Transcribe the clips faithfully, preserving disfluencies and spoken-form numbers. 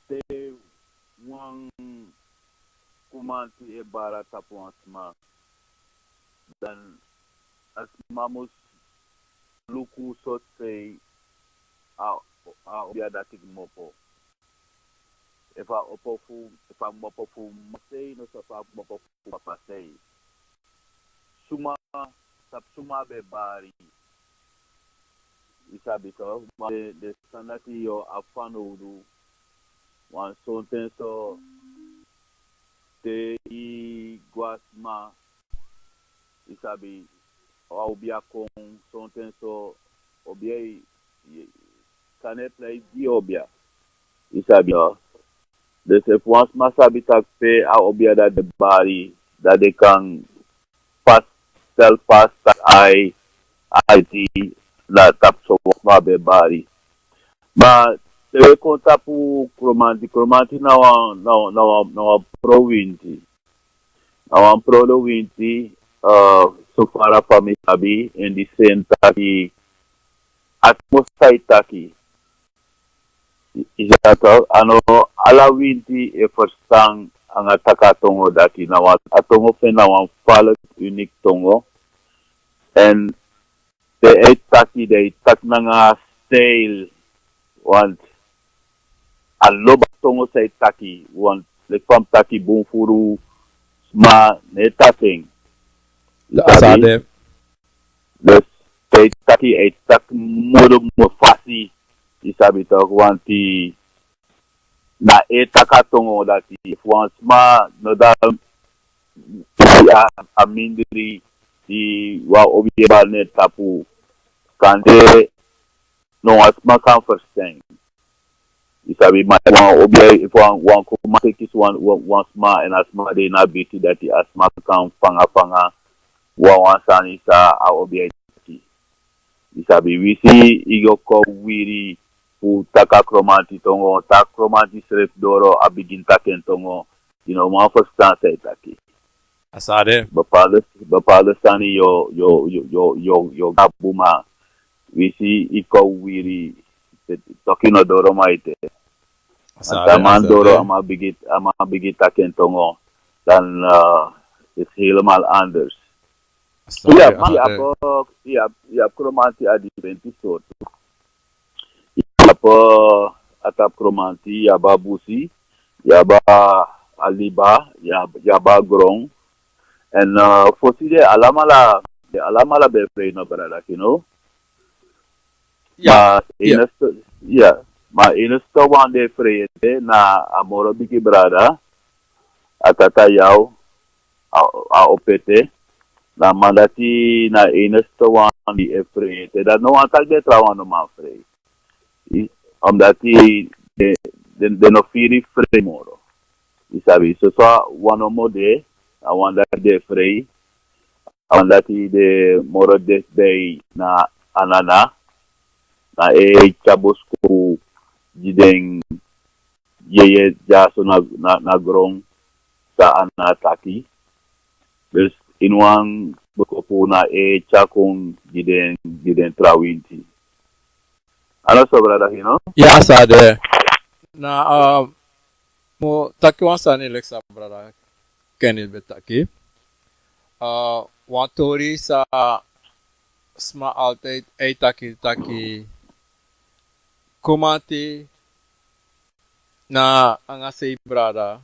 te wan kumanti e bari na tapu wan sma, dan a sma mus luku sortu sei a, a obia dati kmopo. Efu a opo fu, efu a kmopo fu mama sei, noso efu a kmopo fu papa sei. Suma, tapu suma a be bari. I sabi toch, ma den, den sani dati yu abi fanowdu. Wan sonten so te i go a sma, i sabi, a obia kon, sonten so obia i, i, kan e plei gi obia. I sabi, no? Dus efu wan sma sabi taki pe a obia dati de bari, dati den kan pas, stel pas taki ai, ai, di, na tapu so wan sma be bari. Ma te wi kon tapu Kromanti, Kromanti na wan, na wan, na wan, na wan pro winti. Na wan pro winti, eh, so fara fa mi sabi, in di sen taki, a mus sai taki. I, i sabi toch, a no ala winti e ferstan anga taki a tongo dati, na wan, a tongo fu en na wan falek uniek tongo. En te a e taki, dan a e taki nanga style, want a lobi a tongo san a e taki, want leki fa mi taki, bun furu sma no e taki en. I sabi? Dus te a e taki, a e taki modo mo fasi, i sabi toch, want na a e taki a tongo dati, efu wan sma no dan a, a mindri di wan obia e bari na en tapu, kande no wan sma kan ferstan. I sabi, ma wan obia, efu wan, wan Kromanti e kisi wan, wan, wan sma, en a sma de na biti dati, a sma kan fanga fanga wan, wan sani san a obia e taki. I sabi, wi si i go kon wiri fu taki a Kromanti tongo, te a Kromanti srefi doro a bigin taki en tongo, i no man ferstan san a e taki. A sa de. Bepaalde, bepaalde sani yu, yu, yu, yu, yu, yu gabu, ma wi si i kon wiri, toki no doro mai te. A sa de, a man doro, a man bigin, a man bigin taki en tongo, dan, eh, is helemaal anders. A sa de, a sa de. Yu abi, yu abi, yu abi Kromanti a diferenti sortu. Yu abi, eh, a tapu Kromanti, yu abi a busi, yu abi a liba, yu abi, yu abi a gron. En, eh, fosi den alamala, den alamala ben frei no, brada, yu know. Ya, ma ya. Enigste, ya, ma enigste wan di e frei ete na a moro bigi brada, a tata Yaw, a, a Opete, na a man dati na enigste wan di e frei ete. Dati no wani taki den trawan no man frei. I, omdati den, den, den no firi frei moro. I sabi, soso wan nomo de, a wan dati de frei, a wan dati de moro dichtbij na Anana, na e tyari boskopu gi den yeye dyaso na, na, na gron san Anana taki. Dus ini wan boskopu na e tyari kon gi den, gi den tra winti. A no so, brada, yu know? Ya, a sa de. Na, ah, mi o taki wan sani leki san brada Kenny ben taki. Ah, wan tori san sma altijd e taki, taki Kromanti na anga sei brada,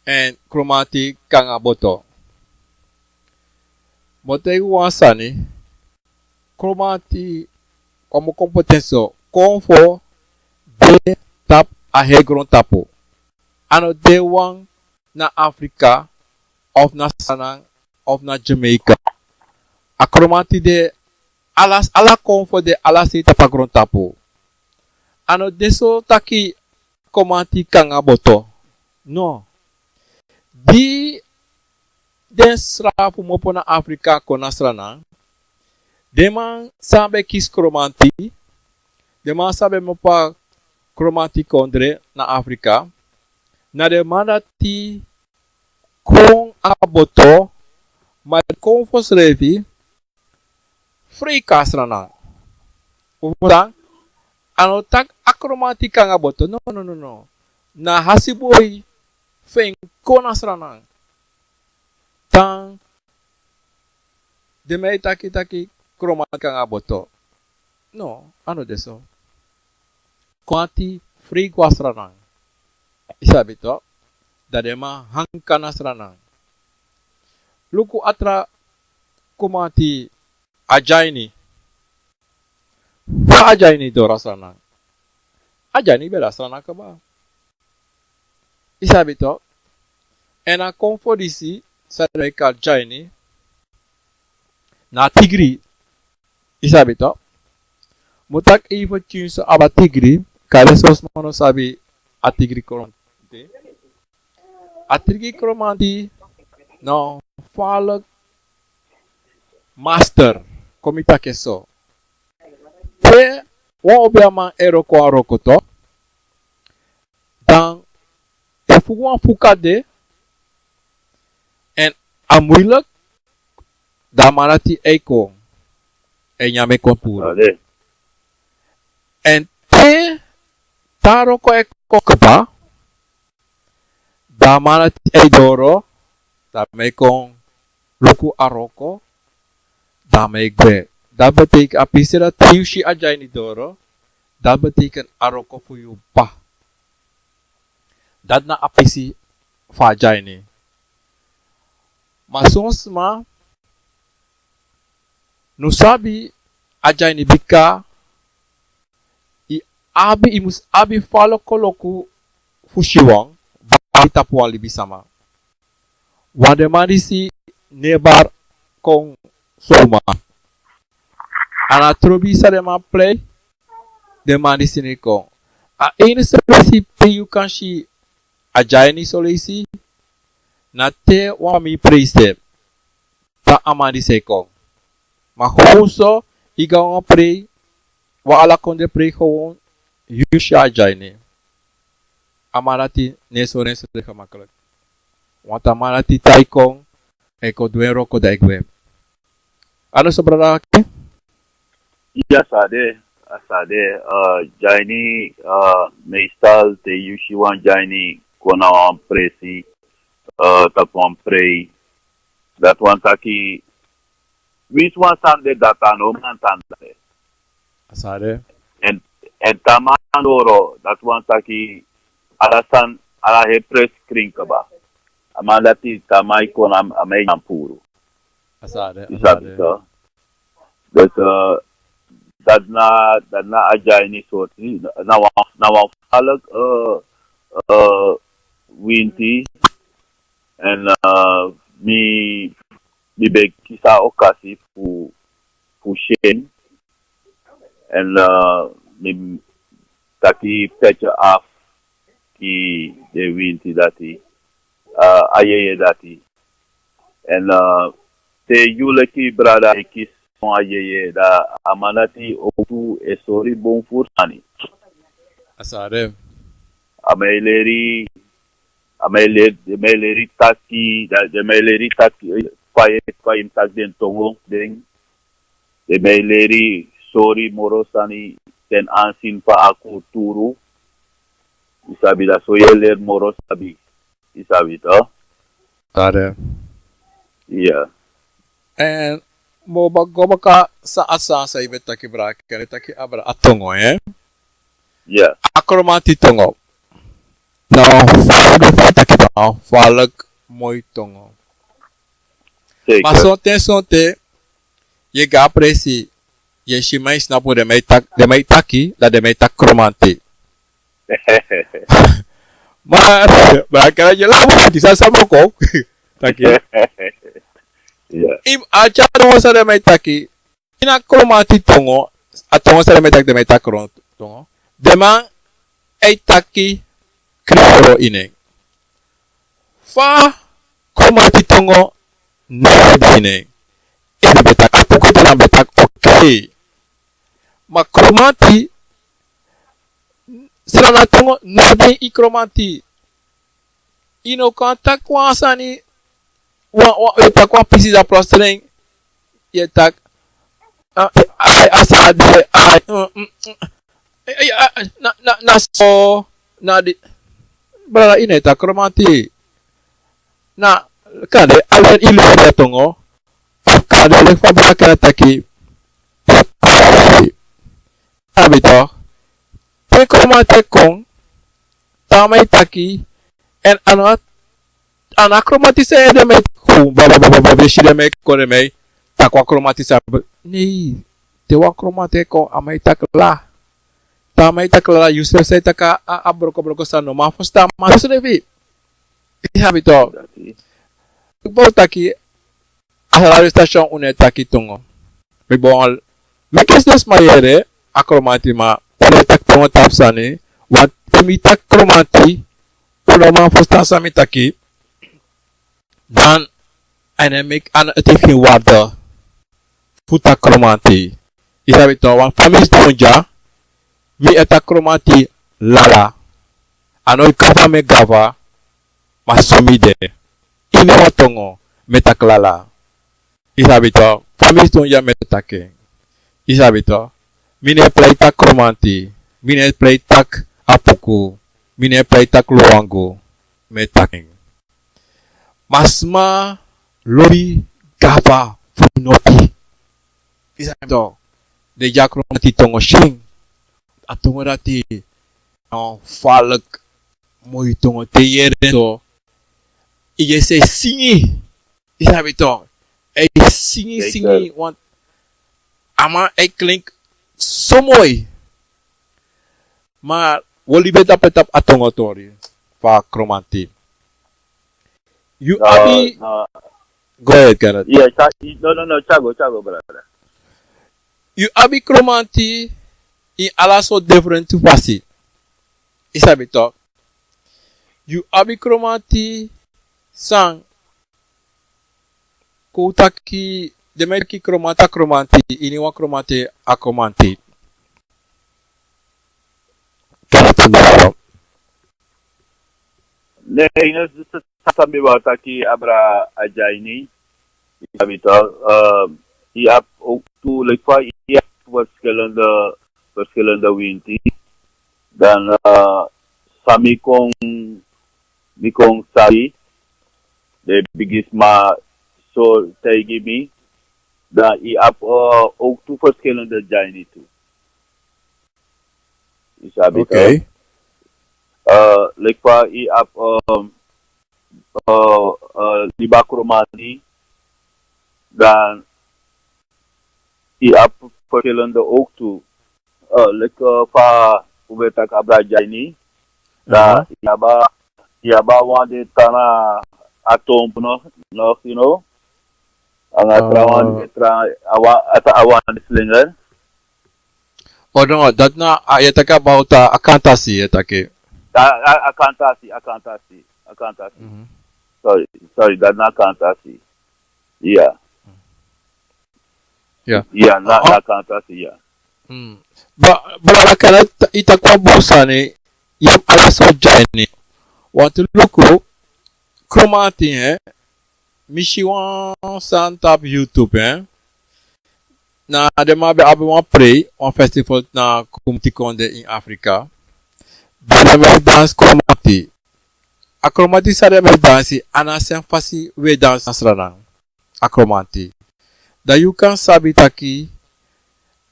èn Kromanti kon anga boto. Mi o taigi wan sani, Kromanti, wan mi o kon poti en so, Konfo de tapu a heri grontapu. A no de wan na Afrika, of na Sranan, of na Jamaica. A Kromanti de ala, ala Konfo de ala sei tapu a grontapu. A no de so taki Kromanti kon anga boto. No. Di den srafu kmopo na Afrika kon na Sranan, den man san ben kisi Kromanti, den man san ben kmopo a Kromanti kondre na Afrika, na den man dati kon anga boto, ma den Konfo srefi frei kon na Sranan. Un fusutan? A no taki a Kromanti kon nanga boto. No, no, no, no. Na Hasiboi fu en kon na Sranan. Dan den man e taki taki Kromanti kon nanga boto. No, a no de so. Kromanti frei go na Sranan. I sabi to? Dan den man hang kon na Sranan. Luku a tra Kromanti, Adyaini. Fa Adyaini doro na Sranan? Adyaini ben de na Sranan kaba. I sabi to? Èn a konfo disi san den e kari Adyaini na a tigri. I sabi to? Mi o taki even tyin so abra tigri, kande son sma no sabi a tigri Kromanti. A tigri Kromanti na wan faliki master, kon mi taki en so. Te wan obiaman e wroko wan wroko to, dan efu wan fuka de, èn a muilek, dan a man dati e kon, e nyan en kon puru. Ade. Èn te, te a wroko e kon kaba, dan a man dati e doro, dan a man e kon luku a wroko, dan a man e gwe. Dati betekent a pisi dati te yu si Adyaini doro, dati betekent a wroko fu yu p'pa. Dati na a pisi fu Adyaini. Ma son sma no sabi Adyaini bika i abi, i mus abi fa a koloku fu siwan bari tapu wan libisama. Wan den man disi no e bari kon sowma. A na trobi san den man prei, den man disi no e kon. A enigste leisi pe yu kan si Adyaini son leisi, na te wan famiri prei, dan a man disi e kon. Ma gewoon so, i go na wan prei, wan ala kondre prei gewoon, yu si Adyaini. A man dati no e sori ensrefi gemakkelijk. Want a man dati te a e kon, a e kon du en wroko dan a e gwe. A no so, brada Aki? Ya, a sa de, a sa de, eh, Adyaini, eh, meestal te yu si wan Adyaini kon na wan presi, eh, tapu wan prei. Dati wani taki, winsi wan sani de, dati a no man tan de. A sa de. Èn, èn te a man doro, dati wani taki, ala sani, ala heri presi krin kaba. A man dati te a man e kon, a man e nyan puru. A sa de, a sa de. Isa bisa. Dus, eh, dati na, dati na Adyaini sortu. Na wan, na wan faliki, eh, eh, winti. Èn, eh, mi, mi ben kisi a okasi fu, fu si en. Èn, eh, mi taki petje af gi den winti dati, eh, a yeye dati. Èn, eh, te yu leki brada e kisi wan yeye, dan a man dati owktu e sori bun furu sani. A sa de. A man e leri, a man e leri, den man e leri taki, dan den man e leri taki, eh, fa yu, fa yu mus taki den tongo den. Den man e leri sori moro sani ten aanzien fu a kulturu. Yu sabi, dan so yu e leri moro sabi. Yu sabi to? Ade. Ya. Èn mi o go baka san a sani san yu ben taki, brada Aki, yu e taki abra a tongo, eh? Ya. A Kromanti tongo. Na wan faliki, fa yu taki, na wan faliki moi tongo. Zeker. Ma sonten, sonten, yu e go a presi, yu e si man e snapu, den man e taki, den man e taki, dan den man e taki Kromanti. Ma, ma kara yu e lafu, disi a sani moro kon. Taki. Ya. Efu a tyari tongo san den man e taki, ini a Kromanti tongo, a tongo san den man e taki, den man e taki Kromanti tongo. Den man e taki Kriyoro ini en. Fa Kromanti tongo no de ini en. Efu den ben taki a poku, dan den ben taki oké. Ma Kromanti, Sranan tongo no de ini Kromanti. Yu no kan taki wan sani, wan, wan, yu e taki wan pisi, dan plotseling yu e taki, ah, ai, a sa de, ai, mm, mm, mm. E, Ei, a, a, na, na, na so, na di, brada, yu no e taki Kromanti. Na, kande, ala den yu leki a tongo, kande leki fa brada Kenneth taki, abi toch. Te Kromanti e kon, te a man e taki, èn a no, a no a Kromanti san ede mi e kon, ba, ba, ba, ba, ba, ben si den mi e kon, den mi e taki wan Kromanti san, nei, te wan Kromanti e kon, a man e taki la. Te a man e taki la, yusrefi sa e taki a, a, a broko broko san no man fusutan, man yusrefi. Yu sabi toch. Dati. Fu taki, a radio station un no e taki tongo. Mi bon, meki den sma yere, a Kromanti ma, un no e taki tongo tapu sani, want te mi taki Kromanti, un no man fusutan san mi taki, dan, a no e meki, a no e teki waarde fu taki Kromanti. Yu sabi toch, want fa mi sidon dya, mi e taki Kromanti lala. A no e gafa mi e gafa, ma so mi de. Ini wan tongo, mi e taki lala. Yu sabi toch, fa mi sidon dya mi e taki. Yu sabi toch, mi no e prei taki Kromanti, mi no e prei taki Apuku, mi no e prei taki Luangu, mi e taki. Ma sma lobi gafa fu noti. Yu sabi toch, den e gi a Kromanti tongo syen. A tongo dati, no, falek, moi tongo te yu yere en so. Yu e si a e singi. Yu sabi toch. A e singi, singi, want a man e klink so moi. Ma wi o libi en tapu, tapu a tongo tori fu a Kromanti. Yu abi, go ahead, Kenneth. Yeah, no, no, no, tya go, tya go, brada. Yu abi Kromanti ini ala sortu different fasi. Yu sabi toch. Yu abi Kromanti san, kon taki, den mi e taki Kromanti, a Kromanti, ini wan Kromanti, a Kromanti. Kenneth, brada. Ne, yu no, san mi wani taki abra a dya ini. Yu sabi toch, eh, yu abi ook tu, like fa yu abi verschillende, verschillende winti. Dan, eh, san mi kon, mi kon sabi, den bigisma so taigi mi, dan yu abi, eh, ook tu verschillende dya ini tu. Yu sabi toch. Oké. Eh, like fa yu abi, ehm, eh, eh, libi a Kromanti, dan yu abi verschillende ook tu. Eh, like, eh, fa un ben taki abra dya ini. Dan yu abi, yu abi a wan di e tan na a tompu no, no, you know. Anga trawan, eh, tra-, a wan, a tra-, a wan di slinger. Oh no, dati na, a, yu e taki about, eh, a kantasi, yu e taki. A, a, a kantasi, a kantasi, a kantasi. Mhm. Sorry, sorry, dati na kantasi. Yeah. Yeah. Yeah, na, na kantasi, yeah. Mm. But, but a kan, yu taki wan bun sani, yu abi ala sortu dya ini. Want luku, Kromanti, eh, mi si wan sani tapu YouTube, eh. Na den man ben abi wan prei, wan festival na Kumti kondre in Afrika. Dan den ben dansi Kromanti. A Kromanti san den ben dansi, a no a sem fasi we dansi na Sranan. A Kromanti. Dan yu kan sabi taki,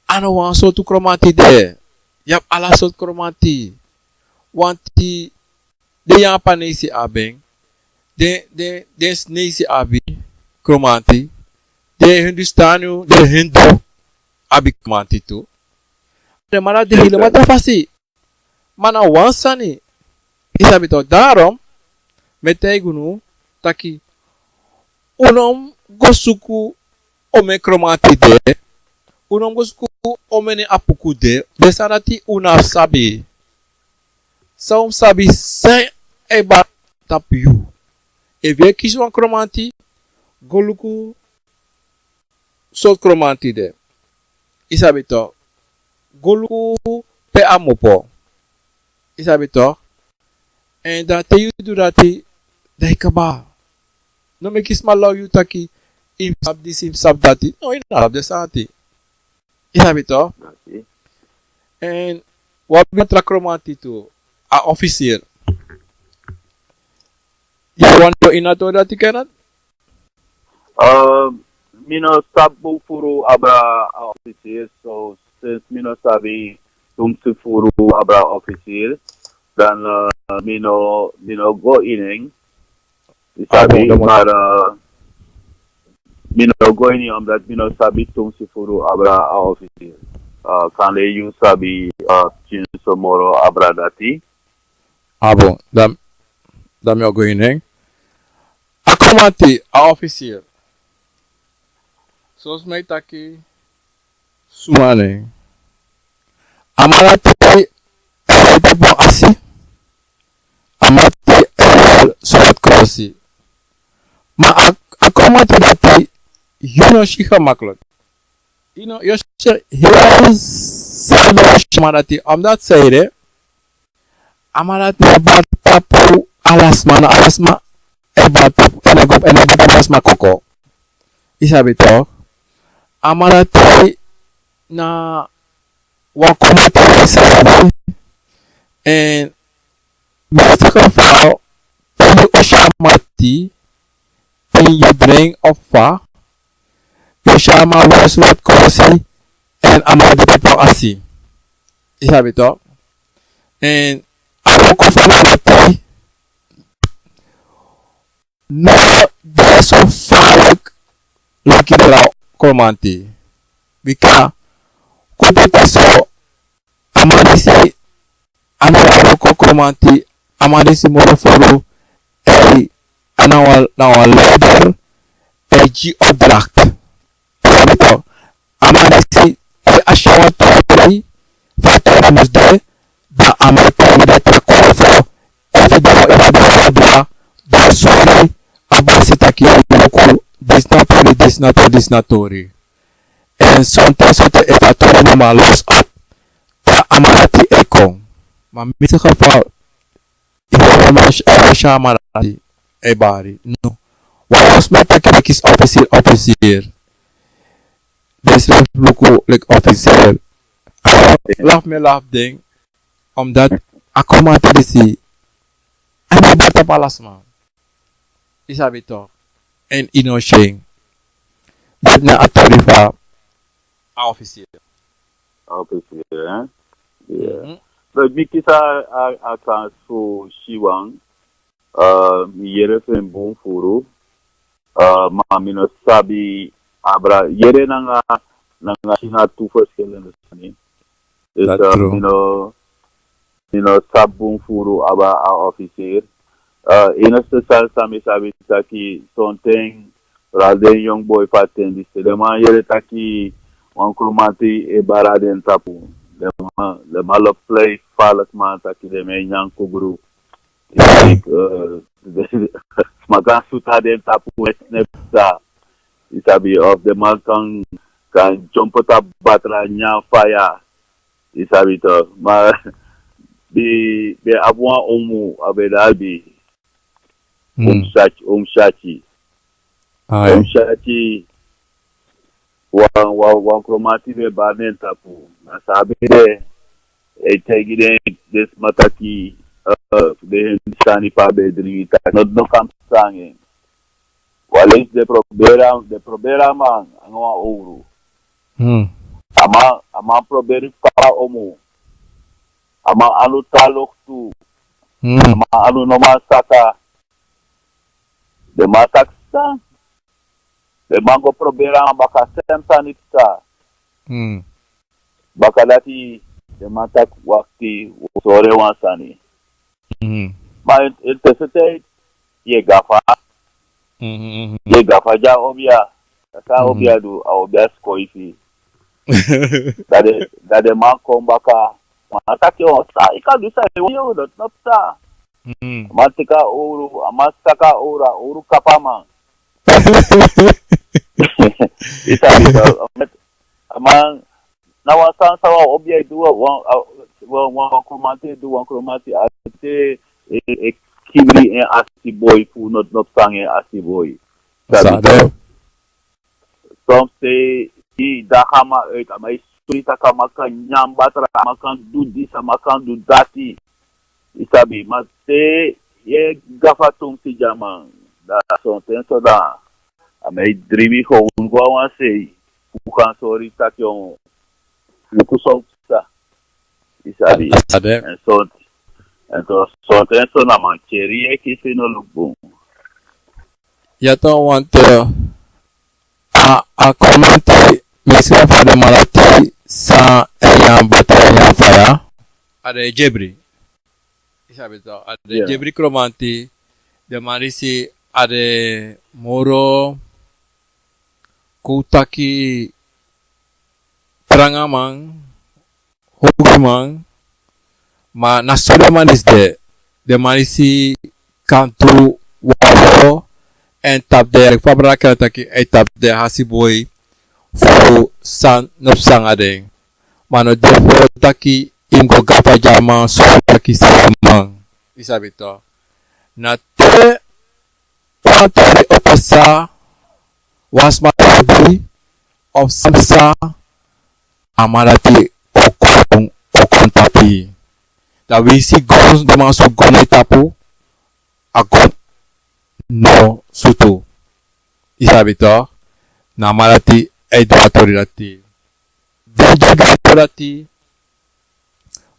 a no wan sortu Kromanti de. Yu abi ala sortu Kromanti. Want den Yapanesi abi en. Den, den, den Sineisi abi Kromanti. Den Hindustani, den Hindu abi Kromanti tu. Den man dati de helemaal tra fasi. Ma na wan sani. Yu sabi toch, daarom mi e taigi unu taki, un no mus go suku omeni Kromanti de, un no mus go suku omeni Apuku de, den sani dati un no abi sabi. San un mus sabi, san e bari tapu yu. Efu yu e kisi wan Kromanti, go luku sortu Kromanti de. Yu sabi toch. Go luku pe a mus opo. Yu sabi toch. Èn dan te yu du dati, dan yu kaba. No meki sma law yu taki, yu mus sabi disi, yu mus sabi dati. No, yu no abi den sani dati. Yu sabi toch. Èn wan tra kromanti tu, a officier. Yu wani go ini a tori dati, Kenneth? Eh, mi no sabi furu abra a officier, so since mi no sabi tumsi furu abra a officier, dan, eh, mi no, mi no go ini en. Yu sabi, maar, eh, mi no go ini en, omdat mi no sabi tumsi furu abra a officier. Eh, kande yu sabi, eh, pikinso moro abra dati. A bon, dan, dan mi o go ini en. A kromanti, a officier. Sosi mi e taki, suma nen. A man dati e tapu asi. A man dati e sowtu krosi. Ma a, a kromanti dati, yu no si gemakkelijk. Yu no, yu o si heri sani, yu o si a man dati, omdat sanede, a man dati e bari tapu ala sma, no, ala sma e bari tapu, en e go, en e go tapu ala sma koko. Yu sabi toch? A man dati na wan kromanti, en meeste geval, te yu o si a man dati, te yu dringi of fa, yu o si a man weri sowtu krosi, en a man dati e tapu asi. Yu sabi toch? En a wooko fu a man dati no de so farlijk leki a tra kromanti. Bika, kon taki so, a man disi, a no wani wooko kromanti, a man disi moro furu, ei, a na wan, na wan leider, e gi opdracht. Yu sabi toch, a man disi, te a si wan tori, fa a tori mus de, dan a man e taigi dati a kofo, efu den man e bari, dan a sori a basi taki, yu luku, disi na tori, disi na tori, disi na tori. En sonten, sonten efu a tori no man los op, dan a man dati e kon. Ma mi si geval, yu no man si a man dati e bari, no. Wan sma e taki den kisi officier, officier. Den srefi luku leki officier. A lafu mi e lafu den, omdat a kromanti disi, a no e bari tapu ala sma. Yu sabi toch? En yu no si en. Dati na a tori fu a officier. A officier, hè? Yeah. Mhm. But mi kisi a, a kans fu si wan, eh, mi yere fu en bun furu, eh, ma mi no sabi abra, yere nanga, nanga si na tu verschillende sani. Dus, eh, mi no, mi no sabi bun furu abra a officier. Eh, enigste sani san mi sabi taki sonten, vooral den yongu boi fu a ten disi, den man yere taki wan kromanti e bari na den tapu. Den man, den man lobi vrij gevaarlijk, man, taki den man e nyan kugru. Yu sabi, eh, sma kan sutu na den tapu, ne psa. Yu sabi, of den man kan, kan dyompo tapu batra, nyan faya. Yu sabi toch, ma mi, mi abi wan omu, a ben de abi. Omu Saki, omu Saki. Omu Saki, wan, wan, wan kromanti ben bari na en tapu. Ma san a ben de, e taigi den, den sma taki, eh, den sani fa a ben dringi taki, no, no kan psa nanga en. Wan leisi den proberi a, den proberi a man, anga wan owru. Hmm. A man, a man proberi kaba omu. A man anu tan loktu. Hmm. A man anu no man saka. Den man taki san. Den man go proberi a man baka, sem sani psa. Hmm. Baka dati, den man taki wakti, wi o sori en wan sani. Mhm. Ma en, en tussentijd, yu e gafa. Mhm, mhm. Yu e gafa gi a obia. San a obia du, a obia skoifi. Dan den, dan den man kon baka. Man taki, o, san yu kan du, san yu wani, no, no psa. Mhm. Man teki a owru, a man saka a owru, a owru kaba a man. Yu sabi, a man, a man, na wan sani san wan obia e du, wan, wan, wan, wan kromanti e du, wan kromanti, a te, e, e kibri en asiboi fu no, no psa nanga en asiboi. Sabi toch? Soms te, yu daag a man uit, a man e sori taki a man kan nyan batra, a man kan du disi, a man kan du dati. Yu sabi, ma te yu e gafa tumsi gi a man, da sonten so da a man e dribi gewoon go a wan sei fu kan sori taki on luku son psa. Yu sabi, en sonten, en so, sonten so na man keri yu e kisi no luku bun. Ya tan want a, a komenti mi srefi a den man dati san e nyan batra e nyan faya. A den e jebri. Yu sabi to, a den e jebri kromanti. Den man disi a den moro kon taki tranga man, howgi man. Ma na so den man disi de, den man disi kan du wan wroko èn tapu den, fa brada Kenneth taki, a e tapu den hasi boi fu san no psa nanga den. Ma no de fu taki yu mus go gafa gi a man sori taki san a man. Yu sabi to. Na te wan tori o pasa, wan sma dede of san psa, a man dati o kon, o kon tapu yu. Da winsi gon, den man sutu gon na yu tapu, a gon no sutu. Yu sabi to, na a man dati e du a tori dati. Den e du a tori dati,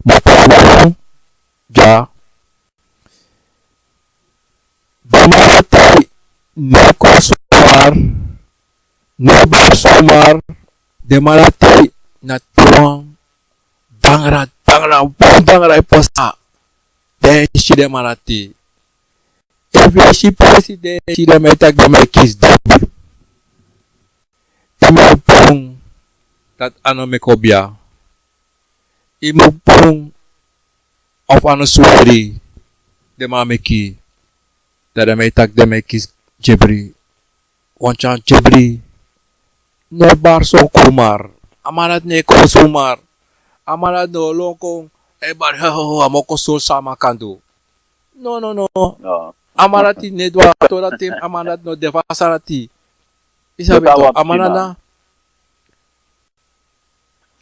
ma problema dya. Den man dati no kon sumar, no bari sumar. Den man dati na te wan dangra, dangra, wan dangra e pasa, den e si den man dati. Efu yu e si presi den e si den, mi e taki den man e kisi den. Yu mu bun dati a no meki obia. Yu mu bun of a no sweri den man meki. Da den man e taki den man e kisi jebri. Wan tyan jebri no e bari son kumar. A man dati no e kon sumar. A man dati no o lon kon e bari, ho, ho, ho, a man o kon sori san a man kan du. No, no, no. A man dati no e du a tori dati, a man dati no de fu a sani dati. Yu sabi to, a man dati na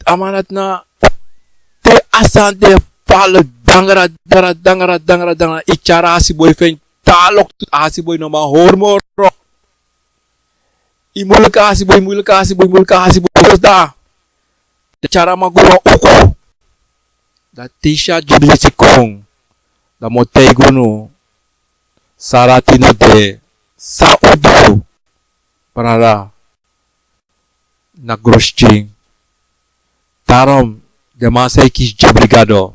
A man dati na te a sani de fala dangra, dangra, dangra, dangra, dangra. Yu tyari a hasi boi fu en te a loktu, a hasi boi no man hori moro. Yu muiliki a hasi boi, muiliki a hasi boi, muiliki a hasi boi, dus da. Den tyari a man go na wan uku. Da te yu si a dyebri disi kon, da mi o taigi unu san dati no de, san un du, brada. Na groskin. Daarom, den man san e kisi dyebri gado,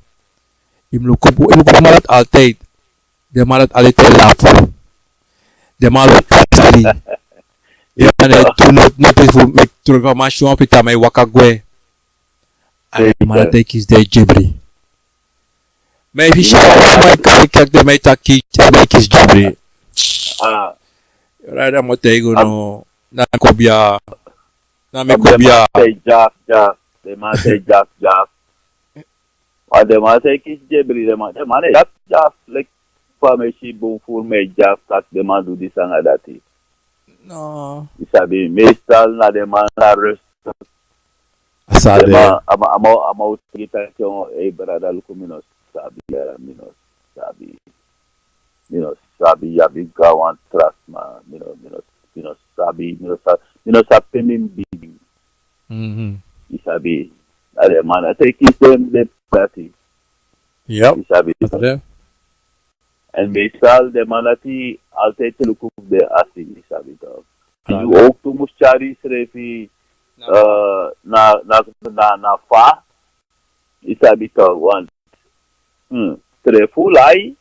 yu mus luku, yu mus luku den man dati altijd. Den man dati altijd e lafu. Den man lon sali. Den man e du noti, noti fu meki tron fu a man si wan fita, a man e waka gwe. A den man dati e kisi den dyebri. Ma efu yu si wan man e kari kerki, den man e taki, den man e kisi dyebri. Right, a mi o taigi unu, na mi kobia. Na mi kobia. Den man e taki dyafu, dyafu. Den man e taki dyafu, dyafu. Ma den man san e kisi dyebri, den man, den man e dyafu, dyafu. Leki fa mi e si bun furu mi e dyafu taki den man du disi nanga dati. No. Yu sabi, meestal na den man na rust. A sa de. Den man, a man, a man, a man o taigi taki, ei brada, luku, mi no sabi, mi no sabi. Mi no sabi, yu abi gawan tra sma, mi no, mi no, mi no sabi, mi no sa-, mi no sabi pe mi mus bigin. Mhm. Yu sabi, na den man dati e kisi den, den dati. Yep. Yu sabi. Èn meestal den man dati altijd e luku fu den asi, yu sabi toch. Yu ook tu mus tyari yusrefi, eh, na, na, na, na fa, yu sabi toch, want, hmm, srefu lai.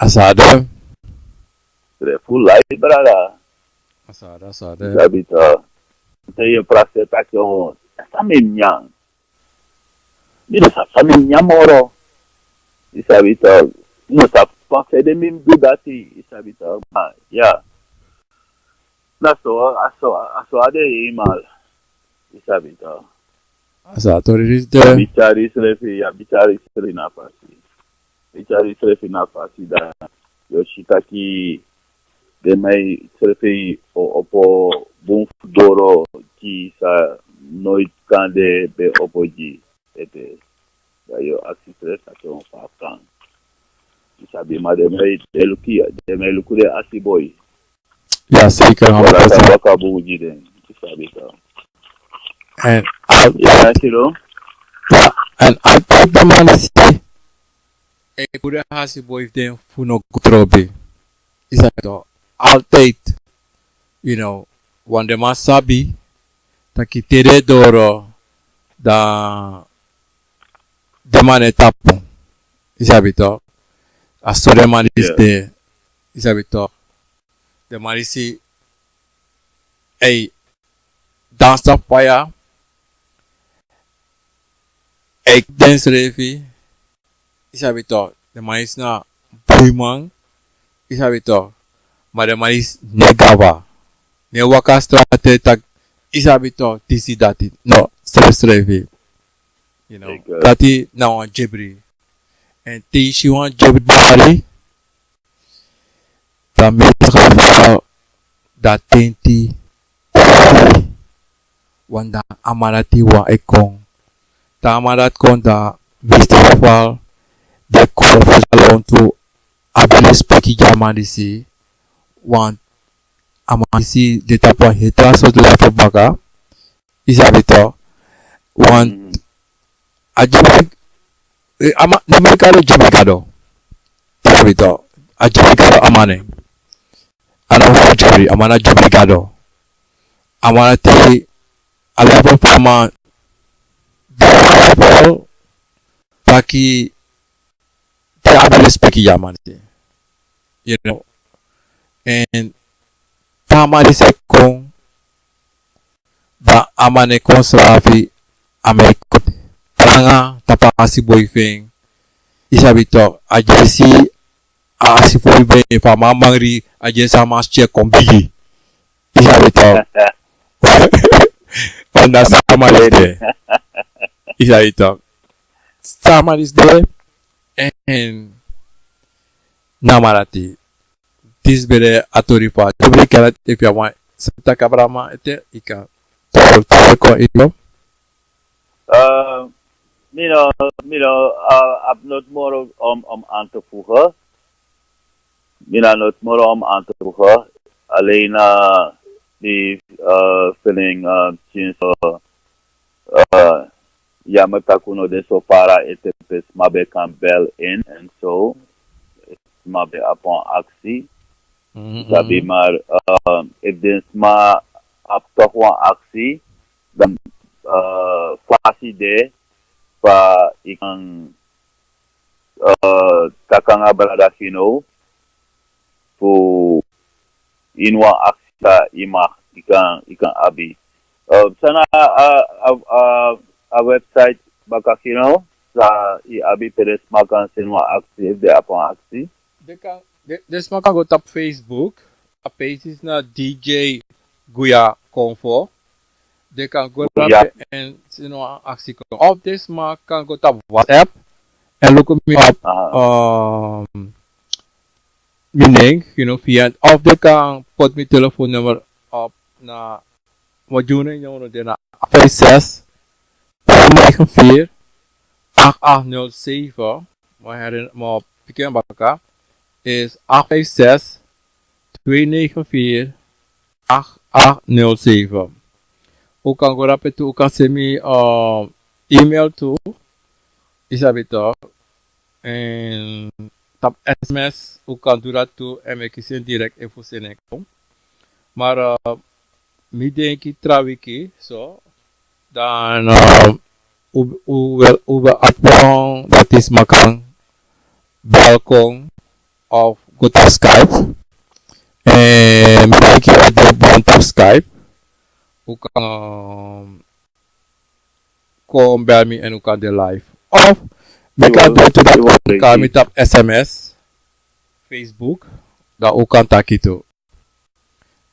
A sa de. Srefu lai, brada. A sa de, a sa de. Yu sabi toch. Te yu e prakseri taki, oh, san mi e nyan. Mi no sabi san mi e nyan moro. Yu sabi toch. Mi no sabi fa fu ede mi mus du dati. Yu sabi toch. Ma, ya. Na so, a so, a so a de eenmaal. Yu sabi toch. A sa tori disi de. Yu abi tyari yusrefi, yu abi tyari yusrefi na fasi. Yu tyari yusrefi na fasi, da yu o si taki den man srefi o opo bun fu doro gi san noiti kande ben opo gi ete. Dan yu o aksi srefi taki wan fa a kan. Yu sabi, ma den man e, den e luku, den man e luku den asi boi. Ya, zeker, honderd procent. Waka bun gi den, yu sabi toch. En al- Ya, kilo. Ya, en altijd den man disi e puru den asi boi fu den fu no go trobi. Yu sabi toch, altijd. You know, want den man sabi taki te den e doro, dan den man e tapu. Yu sabi toch. A so den man disi de. Yu sabi toch. Den man disi e dansi tapu faya. E kisi densrefi. Yu sabi toch, den man disi na boiman. Yu sabi toch. Ma den man disi no e gaba. No e waka strati taki, yu sabi toch, disi dati. No, srefsrefi. You know, dati na wan gebri. En te yu si wan gebri bari, dan mi srafa dati tenti. Wan dan a man dati wan e kon. Te a man dati kon, dan mi srafa de kon fu sa lontu abi respeki gi a man disi. Want a man disi de tapu wan heri tra sortu life baka. Yu sabi toch. Want a gebri, eh, a man, den man e kari en gebri gado. Yu sabi toch. A gebri gado a man nen. A no wan gebri, a man na gebri gado. A man dati, a level fu a man, de level taki te a abi respeki gi a man disi. You know. En te a man disi e kon, dan a man e kon srafi, a man e kon tranga tapu a asi boi fu en. Yu sabi toch, a dyesi a asi boi fu en, efu a man mangri, a dyesi a man skin e kon bigi. Yu sabi toch. Wan dan san a man disi de. Yu sabi toch. San a man disi de. En na a man dati. Disi ben de a tori fu a gebri gado. Efu yu wani taki abra man ete, yu kan tori, tori kon yu. Eh, mi no, mi no, eh, abi noti moro om, om aan te voegen. Mi no abi noti moro om aan te voegen. Alleen, eh, di, eh, feeling, eh, since, eh, eh, ya mi taki un no de so fara ete pe sma ben kan bel in en so. Sma ben abi wan aksi. Mhm. Sabi, maar, eh, efu den sma abi toch wan aksi, dan, eh, fasi de fa yu kan, eh, taki nanga brada Gino fu ini wan aksi san yu mag, yu kan, yu kan abi. Eh, san na a, a, a, a website baka Gino, san yu abi pe den sma kan seni wan aksi, efu den abi wan aksi? Den kan, den, den sma kan go tapu Facebook. A page disi na D J Guya Konfo. Den kan go drape en seni wan aksi kon. Of den sma kan go tapu WhatsApp en luku mi op, um, mi nen, you know, via, of den kan poti mi telefoonnummer op na, mi o gi unu en nummer, den na acht vijf zes, twee negen vier, acht acht nul zeven. Mi o herhaal, mi o piki en baka. Is acht vijf zes, twee negen vier, acht acht nul zeven. Un kan go drape tu, un kan seni mi, uh, email tu. Yu sabi toch. En tapu S M S, un kan du dati tu, en mi e kisi en direct efu un seni en kon. Maar, uh, mi denki tra wiki, so, dan, uh, un, un wel, un wel abi wan, dati sma kan bel kon of go tapu Skype. En mi denki a de bun tapu Skype. Un kan, um, kon bel mi en un kan de live. Of mi kan du tu dati, un kan bel mi tapu S M S, Facebook, dan un kan taki tu.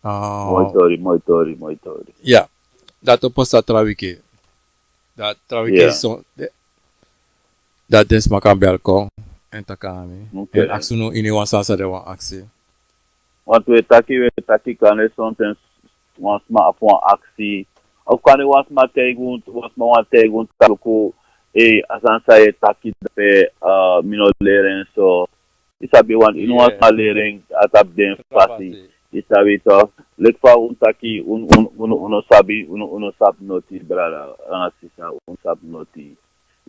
Ah. Moi tori, moi tori, moi tori. Ya. Dati o pasa tra wiki. Dati tra wiki, ya, so, de, dati den sma kan bel kon en taki nanga mi. Oké. En aksi unu iniwan sani san den wani aksi. Want we taki, we taki kande sonten wan sma abi wan aksi, Of kan wan sma taigi unu, wan sma wan taigi unu taki luku, ei, a sani san yu e taki dape, eh, mi no leri en so. Yu sabi wan, yu no wan sma leri en a tapu den fasi. Yu sabi toch. Leki fa un taki, un, un, un, un no sabi, un, un no sabi noti, brada, nanga sisa, un no sabi noti.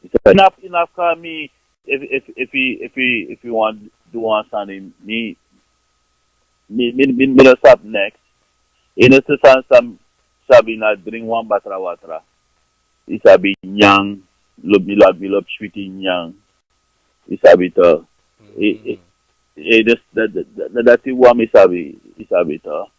Yu sabi, enough, enough kan mi, efu, efu, efu, efu, efu yu wan du wan sani, mi, mi, mi, mi, mi no sabi niks. Enigste sani san mi sabi na dringi wan batra watra. Yu sabi nyan, lobi, mi lobi, mi lobi switi nyan. Yu sabi toch. E, e, e, dus, da, da, da, dati wan mi sabi, yu sabi toch.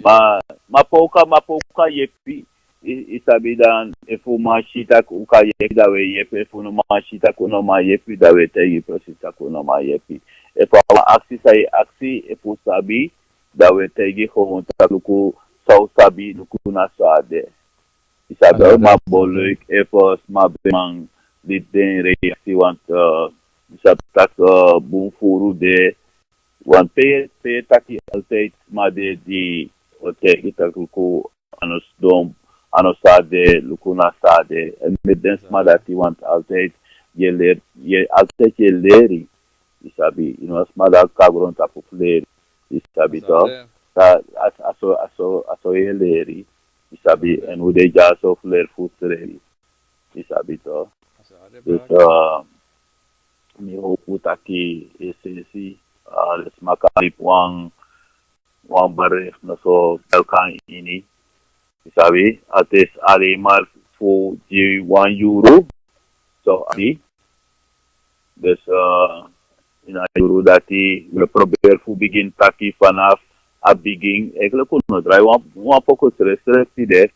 Ma, ma poka, ma poka yepi, yu, yu sabi dan, efu un man si taki un kan yepi, dan un e yepi, efu un no man si taki un no man yepi, dan un e taigi precies taki un no man yepi. Efu a wan aksi san yu e aksi, efu un sabi, dan un e taigi gewoon taki luku san un sabi, luku na so a de. Yu sabi, ma bo leuk, efu sma ben man, di den reaksi, want, eh, yu sabi taki, eh, bun furu de, want pe, pe taki altijd sma de di o taigi taki luku a no sidon, a no so a de, luku na so a de. En met den sma dati want altijd yu e leri, yu e, altijd yu e leri. Yu sabi, yu no sma dati kon na grontapu fu leri. Yu sabi toch. A, a so, a so, a so yu e leri. Yu sabi, en un de dyaso fu leri fu leri. Yu sabi toch. Dus, eh, mi hopu taki esensi, eh, den sma kan libi wan, wan bericht na so bel kan ini. Yu sabi, het is alleen maar fu gi wan yuru. So, abi. Dus, eh, ini a yuru dati, we proberen fu begin taki vanaf a begin. Eigenlijk un no drai wan, wan pokus restrictie de.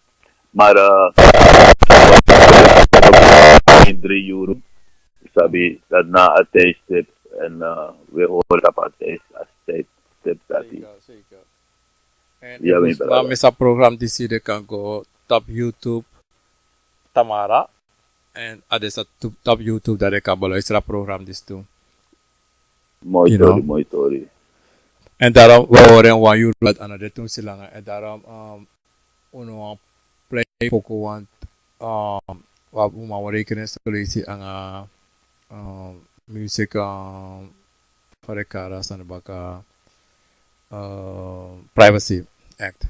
Maar, eh, in drie yuru. Yu sabi, dat na a tijdstip. En, eh, we horen dat a tijd, a tijdstip dati. Zeker, zeker. En ya, efu mi sma brada. Misi a program disi, den kan go tapu YouTube tamara. En a de sa tu-, tapu YouTube, dan den kan beluisteren a program disi tu. Moi tori, moi tori. En daarom, we horen wan yuru dat a no de tu si langa. En daarom, um, un no wan play poku want, um, wan, un man rekening so leisi anga, um, music, um, fa den kari a sani baka, um, Privacy Act.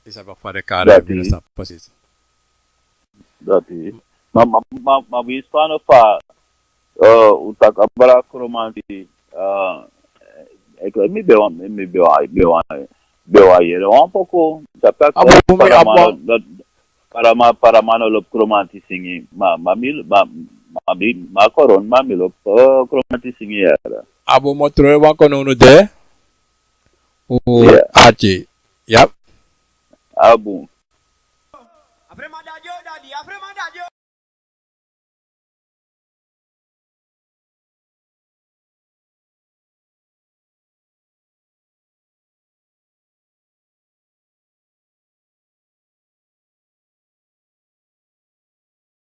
Yu sabi fa den kari a, dati. Precies. Dati. Ma, ma, ma, ma wi span fa, eh, un taki abra Kromanti, eh, ik weet, mi ben wan, mi ben wan, ben wan, ben wan yere wan poku. Sa taki, eh, Paramano, dat, Parama-, Paramano lobi Kromanti singi. Ma, ma mi, ma, ma mi, ma koron, ma mi lobi, eh, Kromanti singi yere. A bun, mi o tron wan kon unu de. U arki. Yap. A bun.